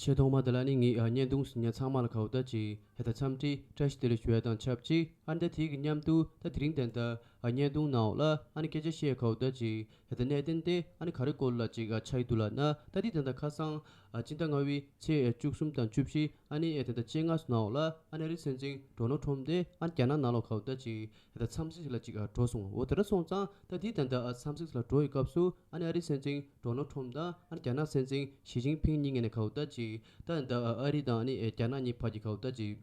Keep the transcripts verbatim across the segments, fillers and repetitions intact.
ཆེས་ཐོག་མ་དེ་ལ་ནི་ངས་ཨ་བརྙན་ཐུང་གཟིགས་མཁན་ཚང་མ་ལ་གའུ་ད་ཅིག་ཧེ་ད་འཚམས་འདྲི་བཀྲ་ཤིས་བདེ་ལེགས་ཞུ་ཡ་དང་ཆབས་ཅིག་ཨ་ནི་ད་དེའི་གི་མཉམ་དུ་ད་དེ་རིང་ད་ལྟ་ཨ་བརྙན་ཐུང་ནང་ལ་ཨ་ནི་སྐད་ཆ་བཤད་གའུ་ད་ཅིག་ཧེ་ད་གནད་དོན་དེ་ཨ་ནི་ག་རེ་སྐོར་ལ་ཅིག་ཨ་ཆགས་ཀྱི་འདུག་ལབ་ན། ད་དེ་ད་ལྟ་ཁ་སང་ཨ་སྤྱི་ཟླ་ལྔ་པའི་ཚེས་བཅུ་གསུམ་དང་བཅུ་བཞི་ཨ་ནི་ཨེ་ད་ལྟ་བཅོ་ལྔ་ནང་ལ་ཨ་ནི་ཨ་རིའི་སྲིད་འཛིན་ཌོ་ནལ་ཁྲོམ་དེ་ཨ་ནི་རྒྱ་ནག་ནང་ལ་གའུ་ད་ཅིག་ད་འཚམས་གཟིགས་ལ་ཅིག་འགྲོ་སོང་། འོ་དེ་འདྲ་སོང་ཙང་ད་དེ་ད་ལྟ་འཚམས་གཟིགས་ལ་འགྲོ་བའི་སྐབས་སུ་ཨ་ནི་ཨ་རིའི་སྲིད་འཛིན་ཌོ་ནལ་ཁྲོམ་དང་ཨ་ནི་རྒྱ་ནག་སྲིད་འཛིན་ཞི་ཅིན་ཕིང་གཉིས་ཀ་ནས་གའུ་ད་ཅིག་ད་ད་ཨ་རི་དང་ཨ་ནི་རྒྱ་ནག་གཉིས་བར་གྱི་གའུ་ད་ཅིག་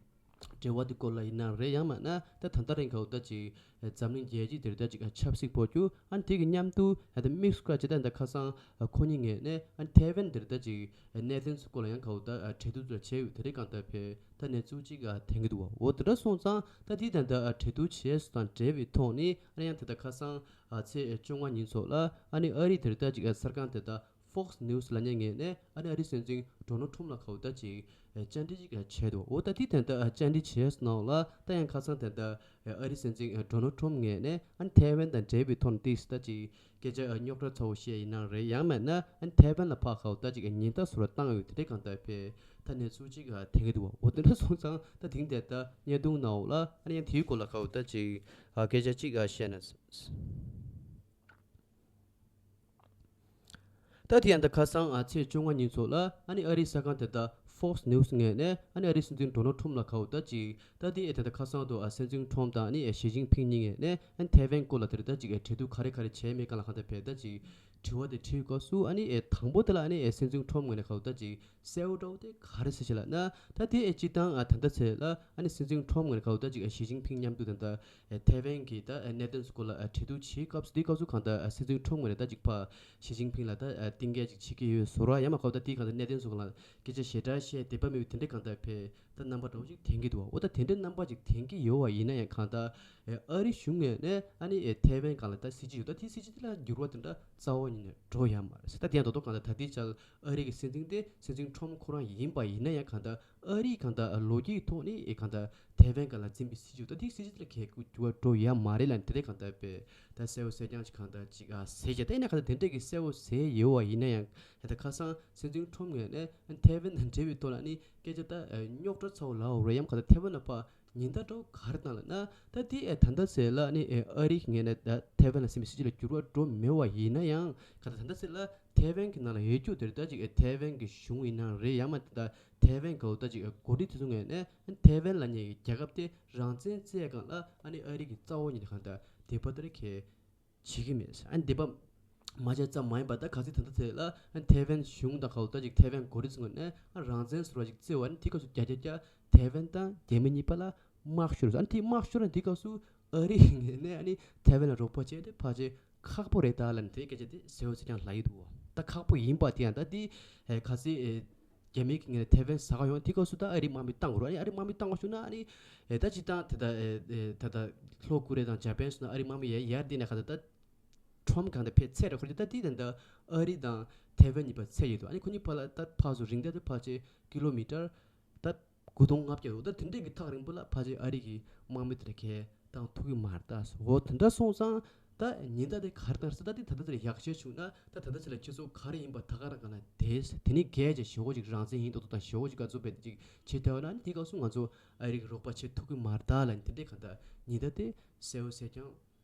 འབྲེལ་བ་དེ་སྐོར་ལ་ཡིན་ན་རེད། ཡང་མིན་ན་ད་ད་ལྟ་རིང་གའུ་ད་ཅིག་འཛམ་གླིང་རྒྱལ་སྤྱི་དེར་ད་ཅིག་ཆབ་སྲིད་སྤོ་རྒྱུ། ཨ་ནི་དེ་གི་མཉམ་དུ་ཨ་ད་དམིགས་སུ་བཀར་བྱས་ད་ད་ཁ་སང་ཁོ་གཉིས་ངོས་ནས་ཨ་ནི་ཐའེ་ཝན་དེར་ད་ཅིག་གནད་དོན་སྐོར་ལ་ཡང་གའུ་ད་གྲོས་བསྡུར་བྱས་ཡོད། དེ་རིང་གང་ལྟར་ཕེ་ད་གནས་ཚུལ་ཅིག་ཐོན་གྱི་འདུག་བ། འོ་དེ་འདྲ་སོང་ཙང་ད་དེ་ད་ད་གྲོས་བསྡུར་བྱས་སོ་དང་འབྲེལ་བའི་ཐོག་ནས་ཨ་ནི་ཡང་དེ་ད་ཁ་སང་ཚེས་བཅོ་ལྔ་ཉིན་ཚོགས་ལ་ཨ་ནི་ཨ་རི་དེར་ད་ཅིག་གསར་ཁང་དེ་ད་Fox News ལབ་མཁན་ངོས་ནས་ཨ་ནི་ཨ་རི་སྲིད་འཛིན་ཌོ་ནལ་ཁྲོམ་ལ་གའུ་ད་ཅིག་བཅར་འདྲི་ཅིག་བྱས་འདུག་འོ་ད་དེ་ད་ད་བཅར་འདྲི་བྱས་སོ་ནང་ལ་ད་ཡང་ཁ་སང་དེ་ད་ཨ་རི་སྲིད་འཛིན་ཌོ་ནལ་ཁྲོམ་ངོས་ནས་ཨ་ནི་ཐའེ་ཝན་དང་འབྲེལ་བའི་ཐོག་ནས་ཏིས་ད་ཅིག་སྐད་ཆ་རྙོག་དྲ་ཚ་བོ་བཤད་ཡིན་ན་རེད། ཡང་མིན་ན་ཨ་ནི་ཐའེ་ཝན་ལ་ཕར་གའུ་ད་ཅིག་ཉེན་བརྡ་བཟོ་ར་བཏང་ཡོད། དེ་འདྲ་གང་ལྟར་ཕེ་ད་གནས་ཚུལ་ཅིག་ཐོན་གྱི་འདུག་བ། འོ་དེ་འདྲ་སོང་ཙང་ད་དེང་དེ་ད་བརྙན་ཐུང་ནང་ལ་ཨ་ནི་ཡང་དེའི་སྐོར་ལ་གའུ་ད་ཅིག་སྐད་ཆ་ཅིག་བཤད་ན། ད་དེ་ཡང་ད་ཁ་སང་ཚེས་བཅོ་ལྔ་ཉིན་ཚོགས་ལ་ཨ་ནི་ཨ་རིའི་གསར་ཁང་དེ་ད་Fox News ངོས་ནས་ཨ་ནི་ཨ་རིའི་སྲིད་འཛིན་ཌོ་ནལ་ཁྲོམ་ལ་གའུ་ད་ཅིག་ད་དེ་ཨེ་ད་ད་ཁ་སང་དུ་ཨ་སྲིད་འཛིན་ཁྲོམ་དང་ཨ་ནི་ཨེ་ཞི་ཅིན་ཕིང་གཉིས་ངོས་ནས་ཨ་ནི་ཐའེ་ཝན་སྐོར་ལ་དེར་ད་ཅིག་ཨེ་གྲོས་བསྡུར་ག་རེ་ག་རེ་བྱས་མེད་ག་ལ་གང་ད་ཕེ་ད་ཅིག་དྲི་བ་དེ་དྲིས་སྐབས་སུ་ཨ་ནི་ཨེ་དང་པོ་དེ་ལ་ཨ་ནི་ཨེ་སྲིད་འཛིན་ཁྲོམ་ངོས་ནས་གའུ་ད་ཅིག་གསལ་བོ་འདྲ་བོ་དེ་ག་རེ་ཟེར་ཞིག་ལབ་ན། ད་དེ་ཨེ་སྤྱི་བཏང་ཨ་ད་ལྟ་ཚེ་ལ་ཨ་ནི་སྲིད་འཛིན་ཁྲོམ་ངོས་ནས་གའུ་ད་ཅིག་ཨ་ཞི་ཅིན་ཕིང་མཉམ་དུ་ད་ལྟ་ཨེ་ཐའེ་ཝན་གྱི་ད་ཨེ་གནད་དོན་སྐོར་ལ་ཨེ་གྲོས་བསྡུར་བྱེད་སྐབས་སུ་དེའི་སྐབས་སུ་གང་ལྟར་ཨེ་སྲིད་འཛིན་ཁྲོམ་ངོས་ནས་ད་ཅིག་ཕ་ཞི་ཅིན་ཕིང་ལ་ད་ཨེ་གཏན་འཁེལ་ཅིག་བྱེད་ཀྱི་ཡོད་བཟོ་ར་ཡང་མ་གའུ་ད་དེའི་གང་ལྟར་གནད་དོན་སོགས་ལ་སྐད་ཆ་ཞེ་དྲག་བཤད་བདེ་པ་མེད་པའི་དེ་འདྲའི་གང་ལྟར་ཕེ་ད་རྣམ་པ་འདྲ་བོ་ཅིག་ཐོན་གྱི་འདུག་བ། འོ་ད་དེ་འདྲའི་རྣམ་པ་ཅིག་ཐོན་གྱི་ཡོད་བ་ཡིན་ན་ཡང་གང་ལྟར་ཨེ་ཨ་རི་གཞུང་ངོས་ནས་ཨ་ནི་ཨེ་ཐའེ་ཝན་སྒང་ལ་ད་སྲིད་ཇུས་ཡོད། ད་དེའི་སྲིད་ཇུས་དེ་ལ་འགྱུར་བ་དེ་འདྲ་རྩ་བ་ཉིད་ནས་འགྲོ་ཡ་མ་རེད་ཟེར། ད་དེ་ཡང་ད་དུང་གང་ལྟར་ད་ལྟའི་ཆར་ཨ་རི་གི་སྲིད་འཛིན་དེ་སྲིད་འཛིན་ཁྲོམ་ཁོ་རང་ཡིན་པ་ཡིན་ན་ཡང་གང་ལྟར་ཨ་རིའི་གང་ལྟར་ལོ་རྒྱུས་ཐོག་ནས་ཨེ་གང་ལྟར་ཐའེ་ཝན་སྒང་ལ་འཛིན་པའི་སྲིད་ཇུས། ད་དེའི་སྲིད་ཇུས་དེ་ལ་གས་འགྱུར་བ་འགྲོ་ཡ་མ་རེད་ལབ་ནས་དེ་འདྲའི་གང་ལྟར་དཔེ་ད་གསལ་བོ་གསལ་རྐྱང་ཅིག་གང་ལྟར་ཅིག་ཨ་ཟེར་བྱས། ད་ཡིན་ན་གང་ལྟར་དེ་འདྲས་ཀྱི་གསལ་བོ་ཟེར་ཡོད་བ་ཡིན་ན་ཡང་ད་ཁ་སང་སྲིད་འཛིན་ཁྲོམ་ངོས་ནས་ཐའེ་ཝན་དང་འབྲེལ་བའི་ཐོག་ལ་ནི་སྐད་ཆ་ད་རྙོག་དྲ་ཚ་བོ་ལབ་འོ་རེད། ཡང་གང་ལྟར་ཐའེ་ཝན་ལ་ཕར་ཉེན་བརྡ་འདྲ་བོ་ག་རེ་བཏང་ལབ་ན། ད་དེ་ཨེ་ད་ལྟ་ཟེར་ལ་ནི་ཨེ་ཨ་རི་ངོས་ནས་ད་ཐའེ་ཝན་ལ་ཟིན་པའི་སྲིད་ཇུས་ལ་འགྱུར་བ་འགྲོ་མེད་བ་ཡིན་ན་ཡང་ག་ད་ད་ལྟ་ཟེར་ལ་ཐའེ་ཝན་གྱི་ནང་ལ་ཡོད་རྒྱུ་དེར་ད་ཅིག་ཨེ་ཐའེ་ཝན་གྱི་གཞུང་ཡིན་ན་རེད། ཡང་མ་ད་ཐའེ་ཝན་གའུ་ད་ཅིག་ཨེ་འགོ་ཁྲིད་དེ་ཚོ་ངོས་ནས་ཨེ་ཐའེ་ཝན་ལབ་མཁན་གྱི་རྒྱལ་ཁབ་དེ་རང་བཙན་བཙལ་སྒང་ལ་ཨ་ནི་ཨ་རི་གི་རྩ་བ་ཉིད་ནས་གང་ལྟར་དེ་པ་ད་རེ་ཁེ་བྱེད་ཀྱི་མེད། ཨ་ནི་དེ་པ་མ་བྱས་ཙམ་མ་ཡིན་པ་ད་ག་ཚོད་ད་ལྟ་ཚེ་ལ་ཨ་ནི་ཐའེ་ཝན་གཞུང་དང་གའུ་ད་ཅིག་ཐའེ་ཝན་འགོ་ཁྲིད་ཚོ་ངོས་ནས་ཨ་རང་བཙན་ཟེར་བ་ཅིག་བཙལ་བ་ནི་དེ་སྐབས་སུ་རྒྱ་རྒྱ་རྒྱ་ཐའེ་ཝན་དང་རྒྱ་མི་གཉིས་པ་ལ་དམག་ཤོར། ཨ་ནི་དེ་དམག་ཤོར་ནས་དེ་སྐབས་སུ་ཨ་རི་ངོས་ནས་ཨ་ནི་ཐའེ་ཝན་ལ་རོགས་པ་བྱས་ཏེ་ཕལ་ཆེར་ཁག་པོ་རེད་ད་ལབ་ནས་དེ་སྐད་ཆ་དེ་གསལ་བོ་གསལ་རྐྱང་ལབ་ཡི་འདུག་བ། ད་ཁག་པོ་ཡིན་པ་དེ་ཡང་ད་དེ་ཨེ་ག་ཚོད་ཨེ་རྒྱ་མི་གི་ངོས་ནས་ཐའེ་ཝན་ཟ་ག་ཡོང་དེ་སྐབས་སུ་ད་ཨ་རི་དམག་མི་བཏང་དགོས་རེད། ཨ་ནི་ཨ་རི་དམག་མི་བཏང་བ་བྱུང་ན་ཨ་ནི་ཨེ་ད་སྤྱི་བཏང་དེ་ད་ཨེ་ཨེ་ད་ད་ལྷོ་ཀོ་རི་ཡ་དང་ཇ་པན་སོགས་ན་ཨ་རི་དམག་མི་ཡར་ཡར་དེ་ནས་ག་ད་ད་ཁྲོམ་གང་ད་ཕེ་ཚད་རེད། ཁོ་ད་དེ་ད་ད་ཨ་རི་དང་ཐའེ་ཝན་གཉིས་པ་ཚད་ཡོད་དོ། ཨ་ནི་ཁོ་གཉིས་བར་ལ་ད་ཕར་ཚུར་རིང་ད་དེ་ཕལ་ཆེར་ཀི་ལོ་མི་ཊར་ད་དགུ་སྟོང་ལྔ་བརྒྱ་འོ་ད་དེ་འདྲས་ཀྱི་ཐག་རིང་པོ་ལ་ཕལ་ཆེར་ཨ་རི་གི་དམག་མི་དེ་འདྲ་གས་བཏང་ཐུབ་ཀྱི་མ་རེད་ད། འོ་དེ་འདྲ་སོང་ཙང་ད་ཉེན་བརྡ་དེ་ག་རེ་བཏང་ཟེར་ད་དེ་ད་ལྟ་དེར་ཡག་ཤོས་བྱུང་ན་ད་ད་ལྟ་ཚེ་ལ་ཁྱེད་ཚོ་ག་རེ་ཡིན་པ་ད་ག་རང་ག་ན་དེ་དེ་ནི་གས་ཀྱི་ཞེ་བོ་ཅིག་རང་བཙན་ཡིན་མདོག་མདོག་དང་ཞེ་བོ་ཅིག་ག་ཚོད་བས་དེ་ཅིག་བྱེད་ཐལ་བ་ན་ནི་དེ་སྐབས་སུ་ང་ཚོ་ཨ་རི་གི་རོགས་པ་བྱེད་ཐུབ་ཀྱི་མ་རེད་ད་ལ་ནི་དེ་འདྲས་ག་ད་ཉེན་བརྡ་དེ་གསལ་བོ་གསལ་རྐྱང་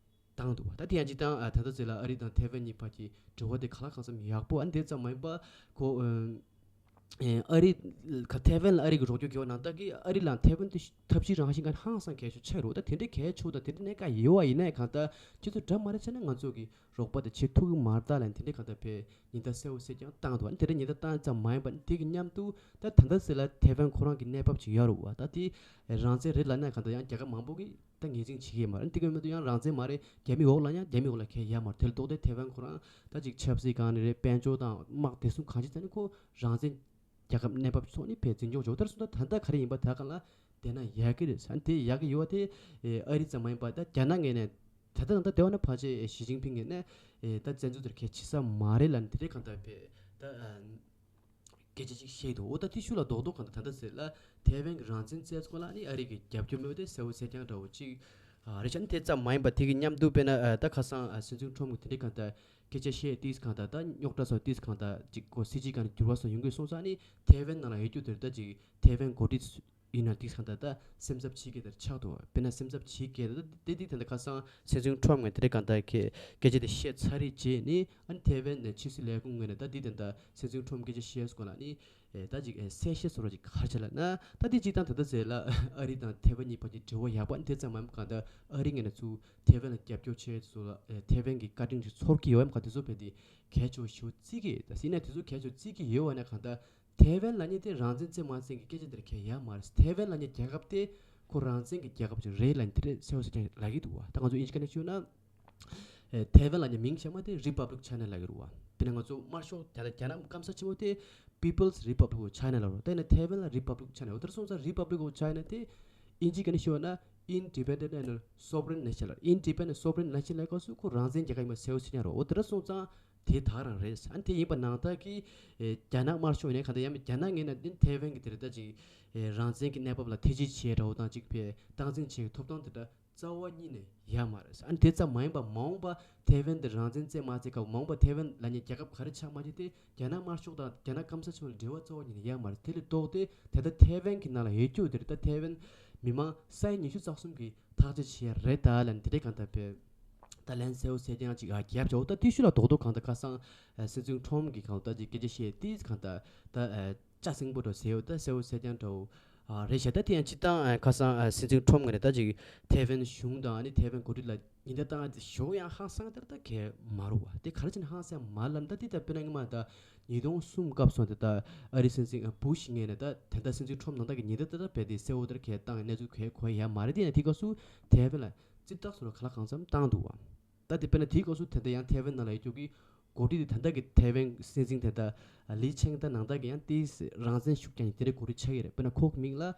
བཏང་འདུག་བ། ད་དེ་ཡང་ཅི་ལྟར་ད་ལྟ་ཚེ་ལ་ཨ་རི་དང་ཐའེ་ཝན་གཉིས་བར་གྱི་འབྲེལ་བ་དེ་ག་ལ་གང་འཚམ་ཡག་པོ་ཨ་ནི་དེ་ཙམ་མ་ཡིན་པ་ཁོ་ཨ་རི་ཁ་ཐའེ་ཝན་ལ་ཨ་རི་གི་རོགས་སྐྱོར་དགོས་པ་ནང་ལྟར་གྱི་ཨ་རི་ལ་ཐའེ་ཝན་དེ་ཐབས་ཤེས་རང་བཞིན་གྱི་ཧང་སང་གལ་ཆེ་ཆགས་རེད། ད་དེ་འདྲའི་གལ་ཆེ་དང་དེ་འདྲའི་གནད་འགག་ཡོད་པ་ཡིན་ན་ཡང་གང་ལྟར་ཁྱེད་ཚོ་འདྲ་མ་རེད་ཟེར་ན་ང་ཚོ་གི་རོགས་པ་དེ་བྱེད་ཐུབ་ཀྱི་མ་རེད་ད་ལབ་དེ་འདྲའི་གང་ལྟར་བས་ཉེན་བརྡ་གསལ་བོ་གསལ་རྐྱང་བཏང་འདུག་ཨ་ནི་དེ་འདྲའི་ཉེན་བརྡ་བཏང་ཙམ་མ་ཡིན་པ་ནི་དེ་གི་མཉམ་དུ་ད་ད་ལྟ་ཟེར་ལ་ཐའེ་ཝན་ཁོ་རང་གི་གནས་བབ་ཅིག་ཡོད་རེད་བ། ད་དེ་རང་བཙན་རེད་ལབ་ན་གང་ལྟར་ཡང་རྒྱལ་ཁབ་མང་པོ་གིས་ད་ངོས་འཛིན་བྱེད་ཀྱི་མ་རེད། དེ་གི་མཉམ་དུ་ཡང་རང་བཙན་མ་རེད་རྒྱ་མི་འོག་ལ་ཡང་རྒྱ་མི་འོག་ལ་ཁེལ་ཡ་མ་རེད། དེ་ལ་ལྡོག་སྟེ་ཐའེ་ཝན་ཁོ་རང་ད་ཅིག་ཆབ་སྲིད་སྒང་ནས་རེད་དཔལ་འབྱོར་དང་དམག་དེ་ཚོ་གང་ཅི་ཙམ་ནས་ཁོ་རང་བཙན་རྒྱལ་ཁབ་གནས་བབ་ཚོགས་ནི་བས་འཛིན་སྐྱོང་བྱོག་ལྟར་སོང་ད་ད་ལྟ་ག་རེ་ཡིན་པ་ད་ག་ལ་དེ་ན་ཡག་གི་རེད་ཟེར། དེ་ཡག་གི་ཡོད་པ་དེ་ཨ་རི་ཙམ་མ་ཡིན་པ་ད་རྒྱ་ནག་ངོས་ནས་ད་ལྟ་ད་ལྟ་དེ་བ་ན་ཕལ་ཆེར་ཞི་ཅིན་ཕིང་ངོས་ནས་ད་བཙན་འཛུལ་དེར་གལ་ཆེ་ས་མ་རེད་ལ་ནི་དེ་འདྲའི་གང་ལྟར་བས་ད་སྐད་ཆ་ཅིག་བཤད་འདུག་འོ་ད་དེ་ཤུགས་ལ་རྡོག་རྡོག་གང་ལྟར་ད་ལྟ་ཟེར་ལ་ཐའེ་ཝན་གྱི་རང་བཙན་བཙལ་ཚོགས་ལ་ནི་ཨ་རི་གི་རྒྱབ་སྐྱོར་མེད་པ་དེ་གསལ་བོ་གསལ་རྐྱང་འདྲ་བོ་ཅིག་ ཨ་རེད་ཤག་དེ་ཙམ་མ་ཡིན་པ་དེ་གི་མཉམ་དུ་དཔེར་ན་ཨ་ད་ཁ་སང་ཨ་སྲིད་འཛིན་ཁྲོམ་གི་དེ་འདྲའི་གང་ལྟར་སྐད་ཆ་བཤད་དུས་གང་ལྟར་ད་རྙོག་དྲ་སོགས་དུས་གང་ལྟར་ཅིག་གོ་སྲིད་ཇུས་གང་འགྱུར་བ་སོགས་ཡོང་གི་སོང་ཙང་ནི་ཐའེ་ཝན་ནང་ལ་ཡོད་རྒྱུ་དེར་ད་ཅིག་ཐའེ་ཝན་འགོ་ཁྲིད་ཡིན་ན་དེ་གང་ལྟར་ད་སེམས་འཚབ་བྱེད་མཁན་དེར་ཆགས་འདུག་དཔེར་ན་སེམས་འཚབ་བྱེད་མཁན་ད་དེ་དེ་ད་ལྟ་ཁ་སང་སྲིད་འཛིན་ཁྲོམ་ངས་དེ་འདྲའི་གང་ལྟར་གི་སྐད་ཆ་དེ་བཤད་ཚར་རེད་རྗེས་ནི་ཨ་ནི་ཐའེ་ཝན་ནས་ཕྱི་སྲིད་ལས་ཁུངས་ངོས་ནས་ད་དེ་ད་ལྟ་སྲིད་འཛིན་ཁྲོམ་སྐད་ཆ་བཤད་སྐོར་ལ་ནི། ཨེ་ད་ཅིག་ཨེ་གསལ་བཤད་བཟོ་འདྲ་ཅིག་ག་རེ་བྱས་ལབ་ན། ད་དེ་སྤྱིར་བཏང་ད་ལྟ་ཟེར་ལ་ཨ་རི་དང་ཐའེ་ཝན་གཉིས་བར་གྱི་འབྲེལ་བ་ཡག་པ་དེ་ཙམ་མམ་གང་ལྟར་ཨ་རི་ངོས་ནས་ཚུར་ཐའེ་ཝན་ལ་རྒྱབ་སྐྱོར་བྱས་ཚུལ་ལ་ཨེ་ཐའེ་ཝན་གྱི་བཀའ་དྲིན་ཅིག་ཚོར་གྱི་ཡོད་མ་ག་དེ་ཚོ་བས་དེ་གལ་ཆེ་བ་ཞེ་པོ་བརྩི་གི་ཡོད། ད་ཡིན་ན་དེ་ཚོ་གལ་ཆེ་བ་བརྩི་གི་ཡོད་བ་ན་གང་ལྟར་ཐའེ་ཝན་ལབ་མཁན་དེ་རང་བཙན་བརྩི་མ་བརྩི་གི་སྐད་ཆ་དེར་གལ་ཡོད་མ་རེད། ཐའེ་ཝན་ལབ་མཁན་རྒྱལ་ཁབ་དེ་ཁོ་རང་བཙན་གྱི་རྒྱལ་ཁབ་ཅིག་རེད་ལབ་མཁན་དེ་རེད་གསལ་པོ་གསལ་རྐྱང་ལབ་ཀྱི་འདུག་བ། ད་ང་ཚོ་དབྱིན་ཇི་སྐད་ནས་ཞུས་ན། ཨེ་ཐའེ་ཝན་ལབ་མཁན་མིང་གཞན་མ་དེ་Republic China ལབ་ཀྱི་རེད་བ། དཔེར་ན་ང་ཚོ་དམར་ཤོག་དེ་ལ་རྒྱ་ནག་སྐམ་ས་ཆེན་པོ་དེ་People's Republic of China ལབ་རེད། དེ་ནས་ཐའེ་ཝན་ལ་Republic China། འོ་དེར་སོང་ཙང་Republic of China དེ་དབྱིན་ཇིའི་སྐད་ནས་ཞུས་པ་ན་Independent and Sovereign Nation ལབ། Independent Sovereign Nation ལབ་སྐབས་སུ་ཁོ་རང་བཙན་རྒྱལ་ཁབ་ཡིན་པ་གསལ་པོ་ཟེར་ཡ་རེད། འོ་དེ་འདྲ་སོང་ཙང་དེ་ད་ག་རང་རེད། ཨ་ནི་དེ་ཡིན་པ་ནང་ལྟར་གྱི་ཨེ་རྒྱ་ནག་དམར་ཤོག་ཡིན་ན་གང་ལྟར་ཡང་རྒྱ་ནག་ངོས་ནས་ནི་ཐའེ་ཝན་གྱི་དེ་རེད་ད་ཅིག་ཨེ་རང་བཙན་གྱི་གནས་བབ་ལ་ཐེ་ཇུས་བྱེད་འདྲ་བོ་དང་ཅིག་ཕེ་སྟངས་འཛིན་བྱེད་ཀྱི་ཐོབ་ཐང་དེ་འདྲ་རྩ་བ་ཉིད་ནས་ཡོད་མ་རེད། ཨ་ནི་དེ་ཙམ་མ་ཡིན་པ་མ་འོངས་པ་ཐའེ་ཝན་དེ་རང་བཙན་རྩོད་མ་རྩོད་སྐབས་མ་འོངས་པ་ཐའེ་ཝན་ལབ་མཁན་རྒྱལ་ཁབ་ག་རེ་ཆགས་མ་ཆགས་དེ་རྒྱ་ནག་དམར་ཤོག་དང་རྒྱ་ནག་སྐམ་ས་ཆེན་པོ་ལ་འབྲེལ་བ་རྩ་བ་ཉིད་ནས་ཡོད་མ་རེད། དེ་ལས་ལྡོག་སྟེ་ད་ལྟ་ཐའེ་ཝན་གྱི་ནང་ལ་ཡོད་རྒྱུ་དེ་རེད། ད་ཐའེ་ཝན་མི་མང་ས་ཡ་ཉི་ཤུ་རྩ་གསུམ་གྱིས་ཐག་གཅོད་བྱས་རེད་ད་ལབ་ནས་དེ་འདྲའི་གང་ལྟར་བས་ད་ལན་གསལ་པོ་གསལ་རྐྱང་ཅིག་ཨ་རྒྱབ་བྱའོ། ད་དེ་ཤུལ་ལ་རྡོག་རྡོག་གང་ལྟར་ཁ་སང་སྲིད་འཛིན་ཁྲོམ་གྱིས་གང་ལྟར་ཅིག་སྐད་ཆ་བཤད་དེ་གང་ལྟར་ད་ལྕགས་སྲིན་པོ་འདྲ་ཟེར་ཡོད་ད་གསལ་པོ་གསལ་རྐྱང་འདྲ་བོ། ཨ་རེད་ཤག་ད་དེ་ཡང་སྤྱིར་བཏང་ཨ་ཁ་སང་ཨ་སྲིད་འཛིན་ཁྲོམ་ངོས་ནས་ད་ཅིག་ཐའེ་ཝན་གཞུང་དང་ཨ་ནི་ཐའེ་ཝན་འགོ་ཁྲིད་ལ་ཉེན་བརྡ་བཏང་ཡ་དེ་ཞེ་པོ་ཡང་ཧང་སང་ཡ་དེ་ར་ད་གལ་མ་རུང་བ། དེ་ག་རེ་བྱས་ནས་ཧང་སང་ཡ་མ་རེད་ལབ་ན། ད་དེ་ད་དཔེར་ན་སྔོན་མ་ད་ཉིས་སྟོང་གསུམ་སྐབས་སུ་དེ་ད་ཨ་རི་སྲིད་འཛིན་ཨ་བུ་ཤི་ངོས་ནས་ད་དེ་ད་སྲིད་འཛིན་ཁྲོམ་ནང་ད་གི་ཉེན་བརྡ་ད་ད་རྦད་དེ་གསལ་པོ་དེར་གལ་བཏང་ཡ་གནས་ཚུལ་གལ་གོ་ཡ་མ་རེད། དེ་ཡང་དེ་སྐབས་སུ་ཐའེ་ཝན་ལ་རྩིས་རྟགས་སུ་ལ་ག་ལ་གང་འཚམ་བཏང་འདུག་བ། ད་དེ་དཔེར་ན་དེའི་སྐབས་སུ་ད་ལྟ་ཡང་ཐའེ་ཝན་ནང་ལ་ཡོད་རྒྱུ་གི་འགོ་ཁྲིད་དེ་ད་ལྟ་གི་ཐའེ་ཝན་སྲིད་འཛིན་དེ་ད་ལི་ཆེང་ད་ནང་ད་གི་ཡང་དེའི་རང་བཙན་ཤུགས་རྐྱེན་གྱིས་དེ་འདྲའི་འགོ་ཁྲིད་ཆགས་ཀྱི་རེད། དཔེར་ན་ཁོ་གི་མིང་ལ་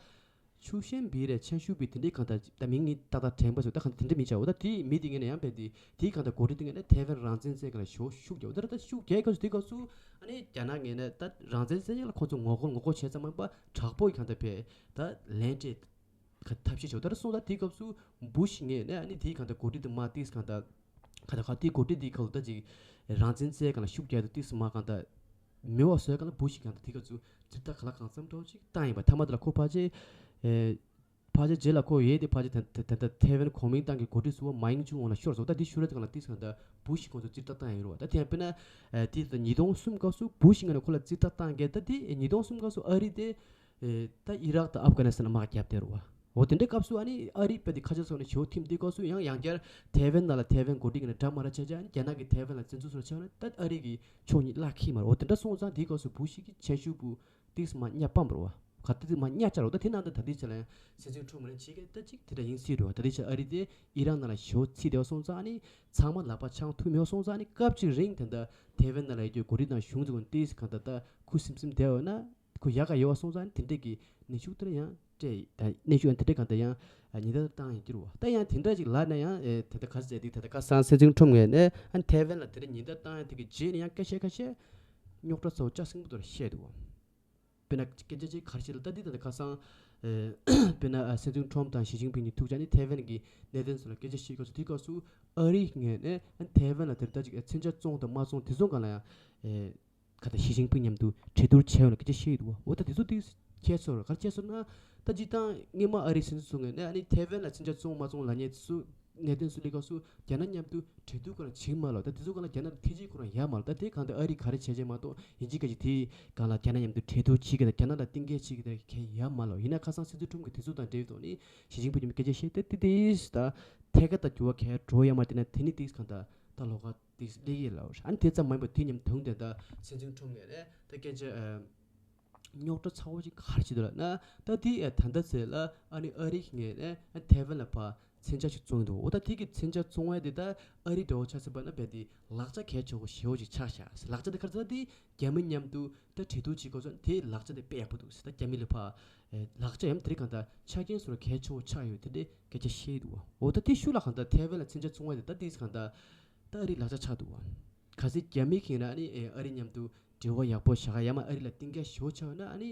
ཆུ་ཤན་བི་རེད། ཆན་ཤུ་བི་དེ་འདྲའི་གང་ལྟར་ད་མིང་ནི་ཏག་ཏག་དྲན་པ་སོང་ད་གང་ལྟར་དེ་འདྲའི་མི་ཆགས། འོ་ད་དེའི་མི་དེ་ངོས་ནས་ཡང་རྦད་དེ་དེའི་གང་ལྟར་འགོ་ཁྲིད་དེ་ངོས་ནས་ཐའེ་ཝན་རང་བཙན་རྩོད་མཁན་ལ་ཞེ་པོ་ཤུགས་རྒྱག་འོ་ད་ད་ཤུགས་རྒྱག་སྐབས་སུ་དེའི་སྐབས་སུ་ཨ་ནི་རྒྱ་ནག་ངོས་ནས་ད་རང་བཙན་རྩོད་མཁན་ལ་ཁོང་ཚོ་ངོ་རྒོལ་ངོ་རྒོལ་བྱས་ཙམ་མ་ཡིན་པ་དྲག་པོ་ཡི་གང་ལྟར་བས་ད་ལན་སྤྲད། ཐབས་ཤེས་བྱས། ད་རེས་སོང་ཙང་དེའི་སྐབས་སུ་བུ་ཤི་ངོས་ནས་ཨ་ནི་དེའི་གང་ལྟར་འགོ་ཁྲིད་དེ་མར་ཏིས་གང་ལྟར་གང་ལྟར་གང་དེའི་འགོ་ཁྲིད་དེའི་ཁ་ལ་ད་ཅིག་རང་བཙན་རྩོད་མཁན་ལ་ཤུགས་རྒྱག་ཏུ་ཏིས་མར་གང་ལྟར་མེད་པ་བཟོས་གང་ལྟར་བུ་ཤི་གང་ལྟར་དེའི་སྐབས་སུ་རྩིས་རྟགས་ག་ལ་གང་འཚམ་འདྲ་བོ་ཅིག་བཏང་ཡིན་པ། མཐའ་མ་དེ་ལ་ཁོ་ཕལ་ཆེར་ཨེ་ཕལ་ཆེར་རྗེས་ལ་ཁོ་ཡོད་དེ་ཕལ་ཆེར་ད་ད་ད་ཐའེ་ཝན་གོ་མིན་ཏང་གི་འགོ་ཁྲིད་ཟུར་པ་མཱ་ཡིང་ཅུང་འོང་ལ་ཤོར་སོང་། ད་དེ་ཤོར་རེད་གང་ལ་ཏིས་གང་ལྟར་བུ་ཤི་ཁོང་ཚོ་རྩིས་རྟགས་བཏང་ཡིན་རུང་བ། ད་དེ་ཡང་དཔེར་ན་ཨེ་དེ་ད་ཉིས་སྟོང་གསུམ་སྐབས་སུ་བུ་ཤི་ངོས་ནས་ཁོ་ལ་རྩིས་རྟགས་བཏང་གས། ད་དེ་ཉིས་སྟོང་གསུམ་སྐབས་སུ་ཨ་རི་དེ། ཨེ་ད་ཨི་རག་དང་ཨབ་གྷ་ནི་སི་ཐན་དམག་བརྒྱབ་བསྡད་རེད་བ། འོ་དེ་འདྲའི་སྐབས་སུ་ཨ་ནི་ཨ་རི་དཔེ་དེ་ཁ་ཆེ་སོང་ནས་ཞེ་པོ་ཐིམ་དེའི་སྐབས་སུ་ཡང་ཡང་བསྐྱར་ཐའེ་ཝན་ནང་ལ་ཐའེ་ཝན་འགོ་ཁྲིད་ཀྱི་ནས་འདྲ་མ་འདྲ་བྱས་བྱས་ཨ་ནི་རྒྱ་ནག་གིས་ཐའེ་ཝན་ལ་བཙན་འཛུལ་སོགས་བྱས་ན་ད་ཨ་རི་གི་ཕྱོགས་གཉིས་བརླག་གི་མ་རེད། འོ་དེ་འདྲ་སོང་ཙང་དེའི་སྐབས་སུ་བུ་ཤི་གི་ཆན་ཤུ་བུ་ཏིག་སི་མ་བརྙ་སྤམ་རེད་བ། ག་ཏིག་སི་མ་བརྙ་བཅར་རོ། ད་དེ་ནང་ད་ད་ལྟའི་ཆ་ལ་ཡང་སྲིད་འཛིན་ཁྲོམ་ངོས་ནས་བྱེད་མཁན་ད་ཅིག་དེ་འདྲ་ཡིན་སྲིད་རེད་བ། ད་ལྟའི་ཆ་ཨ་རི་དེ་ཨི་རག་ནང་ལ་ཞེ་པོ་ཚིག་བསྡད་པ་སོང་ཙང་ཨ་ནི་ཚང་མ་ལག་པ་འཆང་ཐུབ་མེད་པ་སོང་ཙང་ཨ་ནི་སྐབས་གཅིག་རིང་དེ་འདྲ་ཐའེ་ཝན་ནང་ལ་ཡོད་རྒྱུ་འགོ་ཁྲིད་དང་གཞུང་ཚོ་ཏིག་སི་གང་ལྟར་ད་ཁུ་སིམ་སིམ་བསྡད་ཡོད་ན། ཁོ་ཡག་ག་ཡོད་པ་སོང་ཙང་དེ་འདྲས་ཀྱི་གནོན་ཤུགས་དེ་འདྲ་ཡང་སྤྲད་ད་གནོན་ཤུགས་ཡང་དེ་འདྲས་གང་ལྟར་ཡང་ཉེན་བརྡ་བཏང་ཡོད་ཀྱི་རེད་བ། ད་ཡང་དེ་འདྲ་ཅིག་ལབ་ན་ཡང་ཨེ་ད་ལྟ་ག་རེ་ཟེར་འདུག་ད་ལྟ་ཁ་སང་སྲིད་འཛིན་ཁྲོམ་ངོས་ནས་ཨ་ཐའེ་ཝན་ལ་དེ་འདྲ་ཉེན་བརྡ་བཏང་ཡ་དེ་གི་རྗེས་ནས་ཡང་སྐད་ཆ་ཁ་ཤས་རྙོག་དྲ་ཚ་པོ་ལྕགས་སྲིན་པོ་དེ་འདྲ་བཤད་འདུག་བ། དཔེར་ན་སྐད་ཆ་ཅིག་ག་རེ་བཤད་ལ་ད་འདི་ད་ལྟ་ཁ་སང་ཨེ་དཔེར་ན་ཨ་སྲིད་འཛིན་ཁྲོམ་དང་ཞི་ཅིན་ཕིང་གཉིས་ཐུག་བྱས་ནས་ཐའེ་ཝན་གྱི་གནད་དོན་ཚོ་ལ་སྐད་ཆ་བཤད་སྐབས་སུ་དེའི་སྐབས་སུ་ཨ་རིའི་ངོས་ནས་ཨ་ཐའེ་ཝན་ལ་དེ་འདྲ་ཅིག་ཨེ་མཚོན་ཆ་བཙོང་དང་མ་བཙོང་དེ་ཚོ་སྒང་ལ་ཡང་ཨེ། ཁ་ད་ཞི་ཅིན་ཕིང་མཉམ་དུ་གྲོས་བསྡུར་བྱས་ཡོད་ལ་སྐད་ཆ་བཤད་ཡོད་འདུག་བ། འོ་ད་དེ་ཚོ་དེ་ཁྱད་ཚོར་ག་རེ་ཁྱད་ཚོར་ན། ད་སྤྱིར་བཏང་སྔོན་མ་ཨ་རིའི་སྲིད་འཛིན་ཚོ་ངོས་ནས་ཨ་ནི་ཐའེ་ཝན་ལ་མཚོན་ཆ་བཙོང་མ་བཙོང་ལབ་མཁན་ཚོ་གནད་དོན་ཚོ་སླེབས་སྐབས་སུ་རྒྱ་ནག་མཉམ་དུ་གྲོས་བསྡུར་ཁོ་རང་བྱེད་མ་ལབ། ད་དེ་ཚོ་སྒང་ལ་རྒྱ་ནག་ལ་ཐེ་ཇུས་ཁོ་རང་ཡོད་མ་རེད། ད་དེ་གང་ལྟར་ཨ་རི་ག་རེ་བྱས་བྱས་མ་གཏོགས་ཡིན་གཅིག་མིན་གཅིག་དེའི་སྒང་ལ་རྒྱ་ནག་མཉམ་དུ་གྲོས་བསྡུར་བྱེད་ཀྱི་དང་རྒྱ་ནག་ལ་གཏིང་སྐྱེལ་བྱེད་ཀྱི་དང་གང་ཡང་ཡོད་མ་རེད། ཡིན་ན་ཁ་སང་སྲིད་འཛིན་ཁྲོམ་གྱིས་དེ་ཚོ་དང་འབྲེལ་བའི་ཐོག་ནས་ཞི་ཅིན་ཕིང་མཉམ་དུ་སྐད་ཆ་བཤད་དེ་དེ་དེ་ད་ཐད་ཀར་ད་འགྱུར་བ་གང་ཡང་འགྲོ་ཡོད་མ་རེད། དེ་ན་དེ་ནི་དེ་གང་ལྟར་ད་ལོགས་ཀ་དེ་སླེབས་ཡས་ལ། ཨ་ནི་དེ་ཙམ་མ་ཡིན་པར་དེ་མཉམ་དུ་དེ་ད་སྲིད་འཛིན་ཁྲོམ་ངོས་ནས་ད་སྐད་ཆ་ཨ་རྙོག་དྲ་ཚ་བོ་ཅིག་ག་རེ་བྱེད་འདུག་ལབ་ན། ད་དེ་ཨ་ད་ལྟ་ཚེ་ལ་ཨ་ནི་ཨ་རི་ངོས་ནས་ཨ་ཐའེ་ཝན་ལ་ཕར་མཚོན་ཆ་ཞིག་བཙོང་འདུག་འོ་ད་དེ་གི་མཚོན་ཆ་བཙོང་ཡ་དེ་ད་ཨ་རི་འདྲ་བོ་ཆ་ཟིན་པ་ན་བས་དེ་ལག་ཆ་གལ་ཆེ་བོ་ཞེ་བོ་ཅིག་ཆགས་ཤག་ལག་ཆ་དེ་ག་རེ་ཟེར་ན་དེ་རྒྱ་མི་མཉམ་དུ་ད་གྲོས་བསྡུར་བྱེད་དགོས་སོང་། དེ་ལག་ཆ་དེ་དཔེ་ཡག་པོ་འདུག་ཟེར། ད་རྒྱ་མི་ལ་ཕར་ཨེ་ལག་ཆ་ཡང་དེ་རིང་གང་ལྟར་ཆ་རྐྱེན་སོགས་ལ་གལ་ཆེ་བོ་ཆགས་ཡོད་དེ་འདྲའི་སྐད་ཆ་བཤད་འདུག་བ། འོ་ད་དེ་ཤུལ་ལ་གང་ལྟར་ཐའེ་ཝན་ལ་མཚོན་ཆ་བཙོང་བ་དེ་ད་དེས་གང་ལྟར་ད་ཨ་རིའི་ལག་ཆ་ཆགས་འདུག་བ། གལ་སྲིད་རྒྱ་མི་གིས་ན་ཨ་ནི་ཨེ་ཨ་རི་མཉམ་དུ་འབྲེལ་བ་ཡག་པོ་བཞག་ག་ཡ་མ་ཨ་རི་ལ་གཏིང་སྐྱེལ་ཞེ་པོ་ཆགས་ཡོད་ན་ཨ་ནི་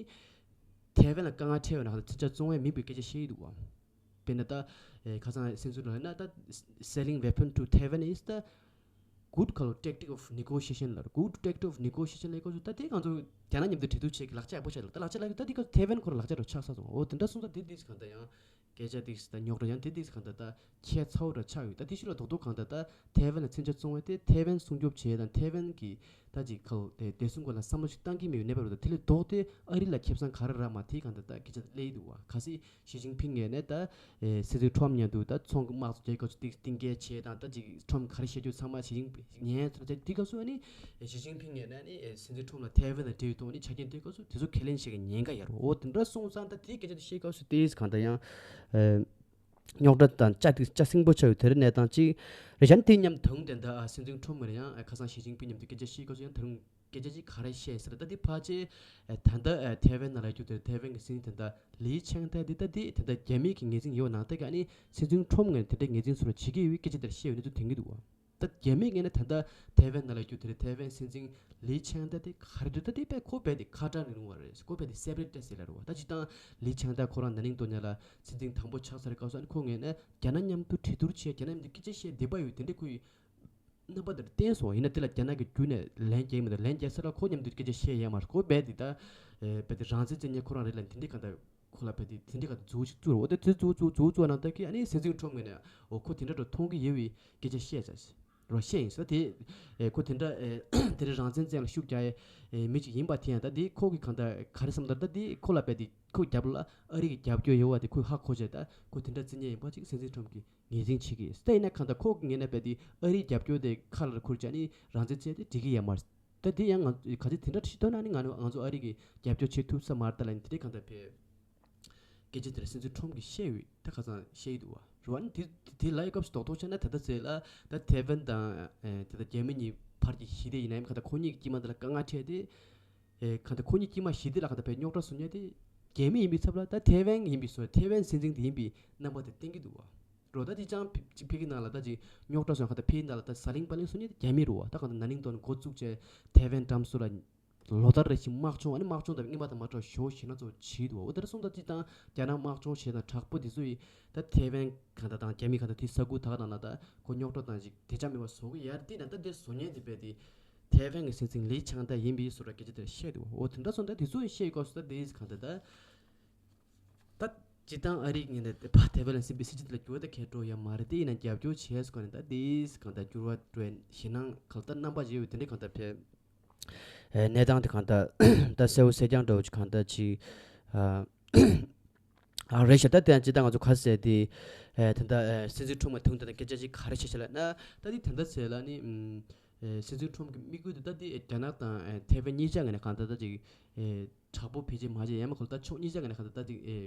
ཐའེ་ཝན་ལ་དཀའ་ངལ་འཕྲད་ཡོད་ན་གང་ལྟར་མཚོན་ཆ་བཙོང་བའི་མིན་པའི་སྐད་ཆ་བཤད་འདུག་བ། དཔེར་ན་ད་ཁ་སང་སེམས་ཚོར་ལ་ན་ད། Selling weapon to Taiwan is the good color tactic of negotiation ལ། Good tactic of negotiation ལ་ཡོད་ཀྱི་ད་དེ་ང་ཚོ་རྒྱ་ནག་མཉམ་དུ་འབྲེལ་གཏུག་བྱེད་ཀྱི་ལག་ཆ་ཡག་པོ་ཆགས་ལ། ད་ལག་ཆ་ལ་ད་དེ་ག་ཐེ་ཝན་ཁོ་རང་ལག་ཆ་རུ་ཆགས་ས་སོང་། འོ་དེ་འདྲ་སོང་ཙང་དེ་དེ་གང་ལྟར་ཡང་སྐད་ཆ་དེ་ད་རྙོག་དྲ་ཡང་དེ་དེ་གང་ལྟར་ད་ཁྱད་མཚར་བོ་འདྲ་ཆགས་ཡོད། ད་དེ་ཤུ་ལ་རྡོག་རྡོག་གང་ལྟར་ད་ཐེ་ཝན་ལ་མཚོན་ཆ་བཙོང་བས་དེ་ཐེ་ཝན་སྲུང་སྐྱོབ་བྱེད་དང་ཐེ་ཝན་གྱི་ད་ཅིག་ཁ་ལོ་དེ་བདེ་སྲུང་སྐོར་ལ་བསམ་བློ་ཞིག་བཏང་གི་མེད་པའི་གནས་བབ་རེད། ད་དེ་ལས་ལྡོག་སྟེ་ཨ་རི་ལ་ཁེ་བཟང་ག་རེ་རག་མ་དེའི་གང་ལྟར་ད་སྐད་ཆ་སླེབས་འདུག་བ། གལ་སྲིད་ཞི་ཅིན་ཕིང་ངོས་ནས་ད་ཨེ་སྲིད་འཛིན་ཁྲོམ་མཉམ་དུ་ད་ཚོང་གི་དམག་འཛུགས་རྒྱག་སྐབས་སུ་ཏིག་གཏིང་སྐྱེལ་བྱེད་དང་། ད་ཅིག་ཁྲོམ་ག་རེ་བཤད་རྒྱུ་ཚང་མ་ཞི་ཅིན་ཕིང་ཉན་ཚར་ཏེ་དེ་སྐབས་སུ་ཨ་ནི་ཨེ་ཞི་ཅིན་ཕིང་ངོས་ནས་ཨ་ནི་ཨེ་སྲིད་འཛིན་ཁྲོམ་ལ་ཐེ་ཝན་དང་འབྲེལ་བའི་ཐོག་ནས་ཆ་རྐྱེན་དེ་སྐབས་སུ་དེ་ཚོ་ཁས་ལེན་བྱེད་མཁན་ཉེན་ཁ་ཡོད་རེད། འོ་དེ་འདྲ་སོང་ཙང་ད་དེའི་སྐད་ཆ་དེ་བཤད་སྐབས་སུ་ཏིག་གང་ལྟར་ཡང་ཨེ་རྙོག་དྲ་དང་ལྕགས་ཏིག་ལྕགས་སྲིན་པོ་ཆགས་ཡོད་དེ་རེད། གནས་སྟངས་གཅིག་རེད་བྱས་ནས་དེ་མཉམ་དུ་དེ་འདྲ་ཨ་སྲིད་འཛིན་ཁྲོམ་ངོས་ནས་ཡང་ཨ་ཁ་སང་ཞི་ཅིན་ཕིང་མཉམ་དུ་སྐད་ཆ་བཤད་སྐབས་སུ་ཡང་ད་རུང་སྐད་ཆ་ཅིག་ག་རེ་བཤད་ཟེར་ད་འདི་ཕལ་ཆེར་ཨ་ད་ལྟ་ཨ་ཐེ་ཝན་ནང་ལ་རྒྱུ་དེ་ཐེ་ཝན་གྱི་སྲིད་འཛིན་དེ་འདྲ་ལི་ཆང་ཏེ་འདི་ད་འདི་དེ་འདྲ་རྒྱ་མི་གི་ངོས་འཛིན་ཡོད་ནང་ལྟ་གི་ཨ་ནི་སྲིད་འཛིན་ཁྲོམ་ངོས་ནས་དེ་འདྲ་ངོས་འཛིན་སུ་ལ་བྱེད་ཀྱི་ཡོད་པའི་སྐད་ཆ་དེ་བཤད་ཡོད་ནི་ཚོ་དྲན་གྱི་འདུག་བ། ད་རྒྱ་མི་ངོས་ནས་ད་ལྟ་ཐེ་ཝན་ནང་ལ་རྒྱུ་དེ་ཐེ་ཝན་སྲིད་འཛིན་ལི་ཆང་ཏེ་དེ་ག་རེ་འདྲ་ད་དེ་དཔེ་ཁོ་རྦད་དེ་ཁ་གྲག་ནས་རུང་བ་རེད། ཁོ་རྦད་དེ་སེ་པ་རེ་ཊི་ཟེར་ལ་རུང་བ། ད་སྤྱིར་བཏང་ལི་ཆང་ཏེ་ཁོ་རང་ན་ནིང་དོ་ཉ་ལ་སྲིད་འཛིན་དང་པོ་ཆགས་ཚར་སྐབས་སུ་ཨ་ནི་ཁོ་ངོས་ནས་རྒྱ་ནག་མཉམ་དུ་གྲོས་བསྡུར་བྱས་རྒྱ་ནག་མཉམ་དུ་སྐད་ཆ་བཤད་བསྡད་པ་ཡོད། དེ་འདྲ་ཁོ་ཡི་རྣམ་པ་དེར་བསྟན་སོང་། ཡིན་ན་དེ་ལ་རྒྱ་ནག་གི་བརྒྱུད་ནས་ལན་རྒྱག་གི་མི་འདུག་ལན་རྒྱག་ས་ལ་ཁོ་མཉམ་དུ་སྐད་ཆ་བཤད་ཡ་མ་རེད། ཁོ་རྦད་དེ་ད་ཨེ་རྦད་དེ་རང་བཙན་རྩོད་མཁན་ཁོ་རང་རེད་ལ་དེ་འདྲའི་ག་ད་ཁོ་ལ་རྦད་དེ་དེ་འདྲའི་ག་ད་མཛུབ་ཅིག་བཙུགས་རོགས། དེ་དེ་མཛུབ་མཛུབ་མཛུབ་བཙུགས་གནང་ད་གི་ཨ་ནི་སྲིད་འཛིན་ཁྲོམ་ངོས་ནས་འོ་ཁོ་དེ་འདྲ་འགྲོ་མཐོང་གི་ཡོད་པའི་སྐད་ཆ་བཤད་ཚར་རོགས་བཤད་ཡིན་ས། དེ་ཨེ་ཁོ་དེ་འདྲ་ཨེ་དེ་རིང་རང་བཙན་རྩོད་ཡ་ལ་ཤུགས་རྒྱག་ཡ་ཨེ་མི་ཅིག་ཡིན་པ་དེ་ཡང་ད་དེ་ཁོ་གི་ག་ད་ག་རེ་བསམ་ད་ད་དེ་ཁོ་ལ་རྦད་དེ་ཁོ་རྒྱབ་ལ་ཨ་རི་གི་རྒྱབ་སྐྱོར་ཡོད་པ་དེ་ཁོས་ཧ་གོ་བྱས་ད་ཁོ་དེ་འདྲ་རྩོད་མཁན་ཡིན་པ་ཅིག་སྲིད་འཛིན་ཁྲོམ་གི་ངོས་འཛིན་བྱེད་ཀྱི་ཡོད། དེ་ཡིན་ན་གང་ལྟར་ཁོ་གི་ངོས་ནས་རྦད་དེ་ཨ་རིའི་རྒྱབ་སྐྱོར་དེ་ཁ་ལ་ཁུར་བྱས་ནི་རང་བཙན་རྩོད་དེ་འགྲིག་གི་ཡོད་མ་རེད། ད་དེ་ཡང་ང་ག་ཚོད་དེ་འདྲ་ཤི་ཐོན་ན་ནི་ང་ང་ཚོ་ཨ་རི་གི་རྒྱབ་སྐྱོར་བྱེད་ཐུབ་ས་མ་རེད། ད་ལ་ནི་དེ་འདྲའི་གང་ལྟར་བས་སྐད་ཆ་དེ་ལ་སྲིད་འཛིན་ཁྲོམ་གྱིས་བཤད་ཡོད། ད་ཁ་སང་བཤད་ཡོད་འདུག་བ། རེད་བ། ནི་དེ་དེ་ལ་ཡི་སྐབས་སུ་རྡོག་རྡོག་བྱས་ན་ད་ལྟ་ཚེ་ལ་ད་ཐེ་ཝན་དང་ཨེ་དེ་ད་རྒྱ་མི་གཉིས་བར་གྱི་ཞི་བདེ་ཡིན་ན་ཡང་གང་ལྟར་ཁོ་གཉིས་ཀྱི་དཀྱིལ་མ་དེ་ལ་དཀའ་ངལ་འཕྲད་དེ། ཨེ་གང་ལྟར་ཁོ་གཉིས་དཀྱིལ་མ་ཞི་བདེ་ལ་གང་ལྟར་བས་རྙོག་དྲ་བཟོ་མཁན་དེ་རྒྱ་མི་ཡིན་པའི་ཚབ་ལ་ད་ཐེ་ཝན་ཡིན་པའི་བཟོ། ཐེ་ཝན་སྲིད་འཛིན་དེ་ཡིན་པའི་རྣམ་པ་དེ་བསྟན་གྱི་འདུག་བ། རོ་ད་དེ་ཅང་ཕི་ཅིག་ཕི་གི་ནང་ལ་ད་ཅིག་རྙོག་དྲ་བཟོ་ཡང་གང་ལྟར་ཕི་གི་ནང་ལ་ད་ཟ་ལིང་པ་ལིང་བཟོ་མཁན་དེ་རྒྱ་མི་རེད་བ། ད་གང་ལྟར་ན་ནིང་དོན་འགོ་བཙུགས་བྱས་ཐེ་ཝན་འགྲམ་སོ་ལ་ལོ་ལྟར་རེ་བཞིན་དམག་སྦྱོང་། ཨ་ནི་དམག་སྦྱོང་དང་རྔན་པ་དང་མ་འདྲ་བ་ཞོ་ཞེ་ན་ཚོ་བྱེད་འདུག་བ། འོ་དེར་སོང་ད་ཅིག་དང་རྒྱ་ནག་དམག་སྦྱོང་བྱས་དང་དྲག་པོ་དེ་ཚོ་ཡིས་ད་ཐེ་ཝན་གང་ལྟར་དང་རྒྱ་མི་གང་ལྟར་དེ་ས་ཁུལ་ད་ག་ནང་ལ་ད་ཁོ་རྙོག་དྲ་དང་ཅིག་དེ་ཅང་མེད་པ་བཟོ་གི་ཡར་དེ་ན་ད་དེ་བཟོ་མཁན་དེ་རྦད་དེ་ཐེ་ཝན་གྱི་སྲིད་འཛིན་ལི་ཆང་ཏེ་ཡིན་པའི་བཟོ་འདྲ་སྐད་ཆ་དེར་བཤད་འདུག་འོ་དེ་འདྲ་སོང་ད་དེ་ཚོ་བཤད་དགོས་སོ། ད་དེ་གང་ལྟར་ད། ད་སྤྱིར་བཏང་ཨ་རིའི་ངོས་ནས་ཕ་ཐེ་ཝན་ལ་སྲིད་པའི་སྲིད་ཇུས་དེ་ལ་འགྱུར་བ་ད་གས་འགྲོ་ཡ་མ་རེད། དེ་ཡིན་ན་རྒྱབ་སྐྱོར་བྱས་སོང་ནས་ད་དེས་གང་ལྟར་འགྱུར་བ་འགྲོ་ཡ་ཞེད་སྣང་གང་ལྟར་རྣམ་པ་ཅིག་ཡོད་པའི་དེ་འདྲའི་གང་ལྟར་ཕེབས། ཨེ་གནས་སྟངས་དེ་གང་ལྟར་ད་གསལ་བོ་གསལ་རྐྱང་འདྲ་བོ་ཅིག་གང་ལྟར་ཅིག་ཨ་ཨ་རེད་ཤག་ད་དེ་ཡང་སྤྱིར་བཏང་ང་ཚོ་ག་ཟེར་དེ་ཨེ་ད་ལྟ་ཨེ་སྲིད་འཛིན་ཁྲོམ་མ་དུང་ད་ལྟ་སྐད་ཆ་ཅིག་ག་རེ་བཤད་ཤག་ལབ་ན། ད་དེ་ད་ལྟ་ཟེར་ལ་ནི་ཨམ་ཨེ་སྲིད་འཛིན་ཁྲོམ་གྱི་དམིགས་ཡུལ་དེ་ད་དེ་རྒྱ་ནག་དང་ཨེ་ཐེ་ཝན་གཉིས་ཆ་ངོས་ནས་གང་ལྟར་ད་ཅིག་ཨེ། དྲག་པོ་ཕལ་ཆེར་མ་བྱས་ཡང་མ་ཁོ་ད་ཕྱོགས་གཉིས་ཆ་ག་ནས་ག་ད་ད་ཅིག་ཨེ་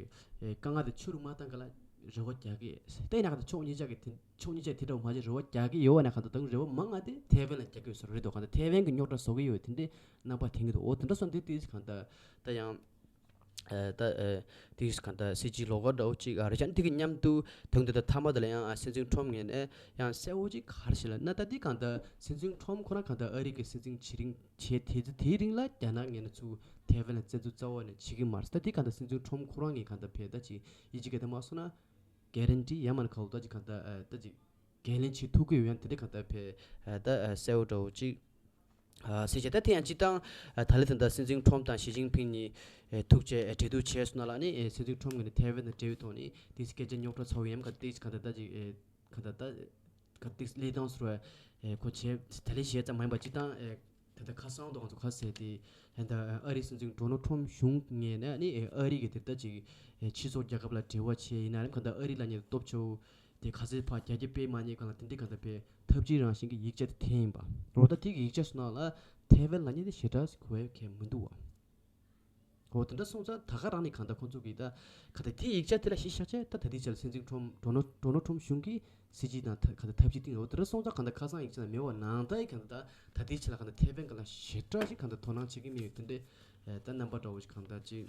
ཨེ་དཀའ་ངལ་དེ་ཆེ་རུ་མ་བཏང་ག་ལ་རེ་བ་རྒྱག་གི་ཡོད། ད་ཡིན་ན་ག་ད་ཕྱོགས་གཉིས་ཆ་གི་དེ་ཕྱོགས་གཉིས་ཆ་དེ་འདྲ་བ་མ་བྱས་རེ་བ་རྒྱག་གི་ཡོད་བ་ན་ག་ད་ད་རེ་བ་མང་ང་དེ་ཐེ་ཝན་ལ་རྒྱག་གི་ཡོད་ས་རེད་དོ། ག་ད་ཐེ་ཝན་གི་རྙོག་དྲ་བཟོ་གི་ཡོད་དེ་འདྲའི་རྣམ་པ་དེང་གི་འདུག་འོ་དེ་འདྲ་སོང་དེ་དེ་ག་ད་ད་ཡང་ཨེ་ད་ཨེ་དེ་ག་ད་སྲིད་ཇུས་ལོགས་ཀ་འདྲ་བོ་ཅིག་ཨ་རེ་ཅང་དེ་གི་མཉམ་དུ་དོན་དུ་ད་མཐའ་མ་དེ་ལ་ཡང་ཨ་སྲིད་འཛིན་ཁྲོམ་ངོས་ནས་ཡང་གསལ་བོ་ཅིག་ག་རེ་ཞིག་ལབ་ན། ད་དེ་ག་ད་སྲིད་འཛིན་ཁྲོམ་ཁོ་རང་ག་ད་ཨ་རི་གི་སྲིད་འཛིན་བྱེད་རིང་བྱས་དེ་ཚོ་དེའི་རིང་ལ་རྒྱ་ནག་ངོས་ནས་ཚུར་ཐེ་ཝན་ལ་བཙན་འཛུལ་རྩ་བ་ནས་བྱེད་ཀྱི་མ་རེད། ད་དེ་ག་ད་སྲིད་འཛིན་ཁྲོམ་ཁོ་རང་གིས་ག་ད་ཕེ་ད་ཅིག་ཡིད་ཆེས་ག་ད་མ་སོང་ན་གྷེ་རན་ཊི་ཡང་མ་ན་ག་འོ་ད་ཅིག་ག་ད་ཨ་ད་ཅིག་འགན་ལེན་བྱེད་ཐུབ་ཀྱི་ཡོད། ཡང་དེ་འདྲ་ག་ད་ཕེ་ཨ་ད་ཨ་གསལ་བོ་འདྲ་བོ་ཅིག་ཨ་ཟེར་བྱས། ད་དེ་ཡང་སྤྱིར་བཏང་ཨ་ད་ལས་ད་ད་སྲིད་འཛིན་ཁྲོམ་དང་ཞི་ཅིན་ཕིང་གཉིས་ཨེ་ཐུག་བྱས་ཨེ་གྲོས་བསྡུར་བྱས་སོང་ན་ལ་ནི་ཨེ་སྲིད་འཛིན་ཁྲོམ་གྱིས་ནི་ཐེ་ཝན་དང་འབྲེལ་བའི་ཐོག་ནས་དེ་སྐད་ཆ་རྙོག་དྲ་ཚ་བོ་ཡང་ག་ཏིག་ག་ད་ད་ཅིག་ཨེ་ག་ད་ད་ག་ཏིག་ལས་སྟངས་སུ་ར་ཨེ་ཁོ་བྱས་ད་ལས་བྱས་ཙམ་མ་ཡིན་པ་སྤྱིར་བཏང་ཨེ་ད་ལྟ་ཁ་སང་དུ་ང་ཚོ་ཁ་ཟེར་ཏེ་ཨེ་ད་ཨ་རིའི་སྲིད་འཛིན་ཌོ་ནལ་ཁྲོམ་གཞུང་ངོས་ནས་ནི་ཨེ་ཨ་རི་གི་དེ་ལྟ་ཅིག་ཨེ་སྤྱི་ཚོགས་རྒྱལ་ཁབ་ལ་འབྲེལ་བ་བྱས་ཡིན་ན་རིམ་ག་ད་ཨ་རི་ལ་ཉེ་སྟོབས་ཆེ་བོ་དེ་ག་ཚོད་ཕར་རྒྱ་སྐྱེད་སྤེལ་མ་ཉེས་གང་ལ་དེ་འདྲའི་གང་ལྟར་བས་ཐབས་ཇུས་རང་བཞིན་གྱི་ཡིག་ཆ་དེ་འཐེན་ཡིན་པ། རོ་ད་དེ་གི་ཡིག་ཆ་སོང་ན་ལ་ཐེ་ཝན་ལ་ཉེ་དེ་ཞེ་དྲག་གོ་བའི་གལ་མི་འདུག་བ། འོ་དེ་འདྲ་སོང་ཙང་ད་ག་རང་ནས་གང་ལྟར་ཁོང་ཚོ་གིས་ད་ག་ད་དེ་ཡིག་ཆ་དེ་ལ་གཞི་བཞག་བྱས་ད་ད་ལྟའི་ཆ་ལ་སྲིད་འཛིན་ཁྲོམ་ཌོ་ནལ་ཌོ་ནལ་ཁྲོམ་གཞུང་གིས་སྲིད་ཇུས་དང་ད་ག་ད་ཐབས་ཇུས་བཏིང་ཡོད། དེ་འདྲ་སོང་ཙང་གང་ལྟར་ཁ་སང་ཡིག་ཆ་ལ་མེད་བ་ནང་ལྟར་གང་ལྟར་ད་ལྟའི་ཆ་ལ་གང་ལྟར་ཐེ་ཝན་ག་ལ་ཞེ་དྲག་ཞིག་གང་ལྟར་དོ་སྣང་བྱེད་ཀྱི་མེད་ཡོད། དེ་འདྲའི་ད་རྣམ་པ་འདྲ་བོ་ཞིག་གང་ལྟར་ཅིག་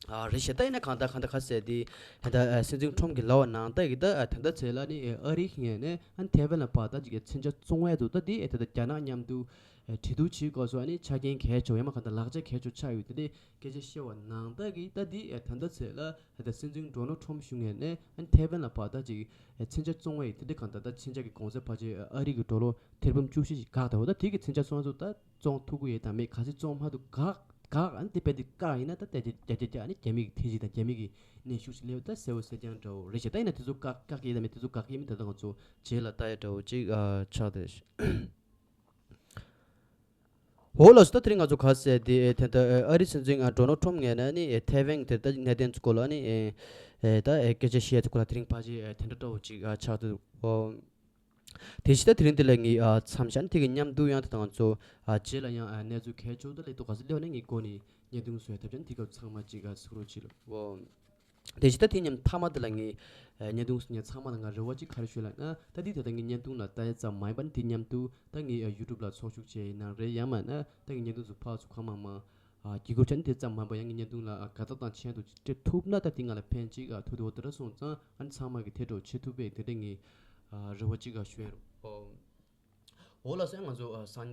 ཨ་རེད་ཤག་ད་ཡིན་ན་གང་ལྟར་གང་ལྟར་ག་ཟེར་དེ་ད་ལྟ་ཨ་སྲིད་འཛིན་ཁྲོམ་གྱི་ལབ་པ་ནང་ལྟར་གྱི་ད་ཨ་ད་ལྟ་ཚེ་ལ་ནི་ཨ་རིའི་ངོས་ནས་ཨ་ཐེ་ཝན་ལ་ཕར་ད་ཅིག་མཚོན་ཆ་བཙོང་ཡ་འདུག་ད་དེ་ཨེ་ད་ལྟ་རྒྱ་ནག་མཉམ་དུ་ ཨ་འབྲེལ་གཏུག་བྱེད་དགོས་སོ། ཨ་ནི་ཆ་རྐྱེན་གལ་ཆེ་བ་ཡང་མ་གང་ལྟར་ལག་ཆ་གལ་ཆེ་བ་ཆགས་ཡོད། དེ་འདྲའི་སྐད་ཆ་བཤད་པ་ནང་ལྟར་གྱི་ད་འདི་ཨ་ད་ལྟ་ཚེ་ལ་ཨ་ད་སྲིད་འཛིན་ཌོ་ནལ་ཊམ་ཞུ་མཁན་ནས་ཨ་ནི་ཐའེ་ཝན་ལ་ཕར་ད་ཅིག་ཨ་མཚོན་ཆ་བཙོང་བ་ཡི་དེ་འདྲའི་གང་ལྟར་ད་མཚོན་ཆ་གི་གོང་ཚད་ཕལ་ཆེར་ཨ་རི་གི་ཌོ་ལར་ཐེར་འབུམ་བཅུ་བཞི་ཞིག་བཀག་འདུག་ད་དེ་གི་མཚོན་ཆ་སོང་ཚོ་ད་བཙོང་ཐུབ་ཀྱི་ཡོད་དམ་མེད། གལ་སྲིད་བཙོང་མ་ཐུབ་བཀག་བཀག་ཨ་ནི་དེ་དཔེ་དེ་བཀག་ཡིན་ན་ད་ད་རྒྱ་རྒྱ་རྒྱ་ཨ་ནི་རྒྱ་མི་གི་ཐེ་ཇི་དང་རྒྱ་མི་གི་གནོན་ཤུགས་ཤིག་སླེབས་ད་གསལ་པོ་གསལ་རྐྱང་འདྲ་བོ་རེད་ཤག་ད་ཡིན་ན་དེ་ཚོ་བཀག་བཀག་གི་ཡིན་དམ་མེད། དེ་ཚོ་བཀག་གི་ཡིན་མིན་ད་ལྟ་ང་ཚོ་རྗེས་ལ་ལྟ་ཡ་འདྲ་བོ་ཅིག་ཨ་ཆགས་བསྡད་ཤག་འོ་ལགས་སོ། ད་དེ་རིང་ང་ཚོ་ག་ཟེར་དེ་ཨེ་དེ་ལྟ་ཨེ་ཨ་རི་སྲིད་འཛིན་ཨ་ཌོ་ནལ་ཊམ་ངོས་ནས་ནི་ཨེ་ཐའེ་ཝན་དེ་ལྟ་གནད་དོན་ཚོ་སྐོར་ལ་ནི་ཨེ་ཨེ་ད་ཨེ་སྐད་ཆ་བཤད་ཚོ་སྐོར་ལ་དེ་རིང་ཕལ་ཆེར་ཨེ་དེ་འདྲ་འདྲ་བོ་ཅིག་ཨ་ཆགས་འདུག་འོ། དེ་བཞིན་ད་དེ་རིང་འདི་ལ་ངས་ཨ་མཚམས་བཞག་ནས་དེ་གི་མཉམ་དུ་ཡང་དེ་དང་ང་ཚོ་ཨ་རྗེས་ལ་ཡང་ཨ་གནས་ཚུལ་གལ་ཆེ་བོ་ད་ལས་ཐོག་ག་ཚོད་སླེབས་ནས་ངས་སྒོ་ནས་བརྙན་ཐུང་བཟོ་ཡ་ཐབས་བྱས་ནས་དེ་སྐབས་ཚང་མ་ཅིག་ཨ་གཟིགས་རོགས་བྱེད་ལ་འོ། དེ་བཞིན་ད་དེ་མཉམ་མཐའ་མ་དེ་ལ་ངས་ཨ་བརྙན་ཐུང་ངས་ཚང་མ་ལ་ང་རེ་བ་ཅིག་ག་རེ་ཞུ་ལབ་ན། ད་འདི་ད་ལྟ་ངས་བརྙན་ཐུང་ལ་ལྟ་ཡ་ཙམ་མ་ཡིན་པ་ནི་དེ་མཉམ་དུ་ད་ངས་ཨ་ཡུ་ཊུབ་ལ་ཚོགས་ཞུགས་བྱས་ཡིན་ན་རེད། ཡང་མིན་ན་ད་ངས་བརྙན་ཐུང་ཚོ་ཕར་ཚུར་གང་མང་མང་ཨ་གི་སྒོར་ཆ་ནི་དེ་ཙམ་མ་ཡིན་པ་ཡང་ངས་བརྙན་ཐུང་ལ་ཨ་དགའ་རྟགས་དང་མཆན་དུ་སྤྲད་ཐུབ་ན་ད་དེ་ང་ལ་ཕན་ཅིག་ཨ་ཐུག་འདུག་འོ་དེ་འདྲ་སོང་ཙང་ཨ་ནི་ཚང་མ་གི་དེ་འདྲ་བྱེད་ཐུབ་པའི་དེ་འདྲ་ངས་ཨ་རེ་བ་ཅིག་ཨ་ཞུ་ཡ་རོགས། འོ་ལགས་སོ། ང་ཚོ་ཨ་སང་